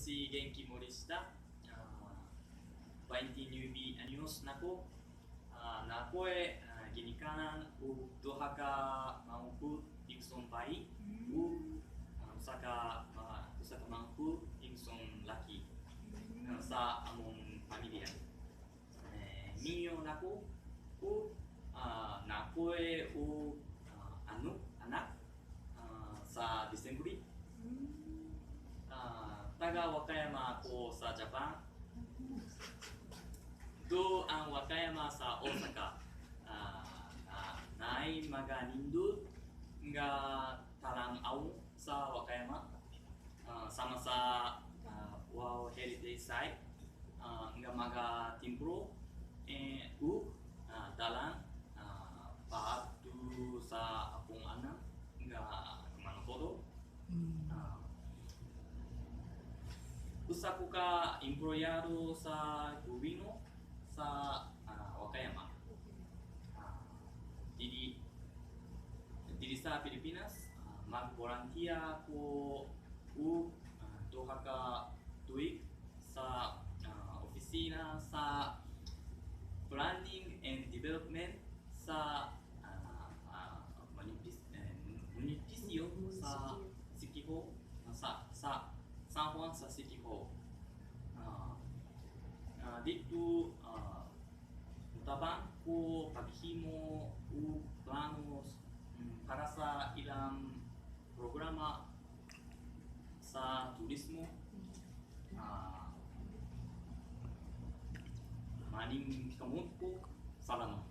Si Genki Morishita. 29 años nako. Nakoe ginikanan ug duha ka manghud igsoon bayi ug usa ka manghud igsoon laki sa among pamilya. Eh, minyo nako ug nakoe ug ano anak sa December. Taga Wakayama ako sa Japan. Do ang Wakayama sa Osaka. Naay mga nindot nga talan-awon sa Wakayama. Sama sa World Heritage Site nga mga templo eh, ug dalan paadto sa akong anak nga Kumano Kodo. Usa ko ka empleyado sa gobyerno sa Wakayama. Diri sa Pilipinas, mag-volunteer ko ug duha ka tuig sa opisina sa Planning and Development sa munisipyo sa City Hall, sa San Juan sa City Hall. Dito mutabang ko paghimo ug planos para sa ilang programa sa turismo, maning kamot ko. Salamat.